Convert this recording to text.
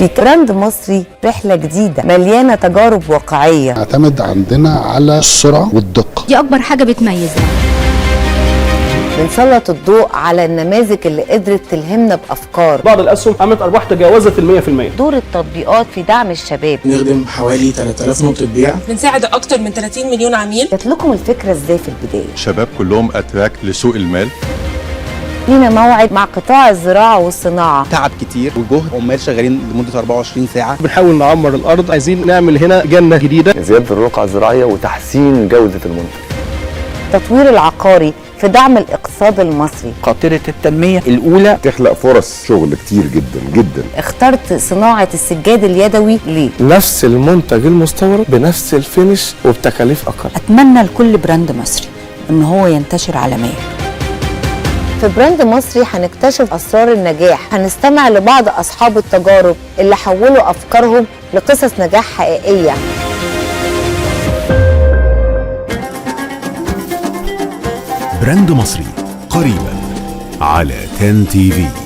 في براند مصري، رحلة جديدة مليانة تجارب واقعية. نعتمد عندنا على السرعة والدقة. دي أكبر حاجة بتميزنا. بنسلط الضوء على النماذج اللي قدرت تلهمنا بأفكار. بعض الاسهم عملت ارباح تجاوزت ال 100%. دور التطبيقات في دعم الشباب. نخدم حوالي 3000 نقطة بيع. بنساعد أكتر من 30 مليون عميل. جات لكم الفكرة ازاي في البداية؟ شباب كلهم attract لسوق المال. لينا موعد مع قطاع الزراعة والصناعة. تعب كتير وجهد، عمال شغالين لمدة 24 ساعه. بنحاول نعمر الارض، عايزين نعمل هنا جنة جديده. زيادة الرقعة الزراعية وتحسين جوده المنتج. التطوير العقاري في دعم الاقتصاد المصري. قاطرة التنمية الأولى. تخلق فرص شغل كتير جدا جدا. اخترت صناعة السجاد اليدوي ليه؟ نفس المنتج المستورد بنفس ال finish وبتكاليف أقل. أتمنى لكل brand مصري إن هو ينتشر عالميا. في براند مصري هنكتشف أسرار النجاح، هنستمع لبعض أصحاب التجارب اللي حولوا أفكارهم لقصص نجاح حقيقية. براند مصري قريبا على 10 TV.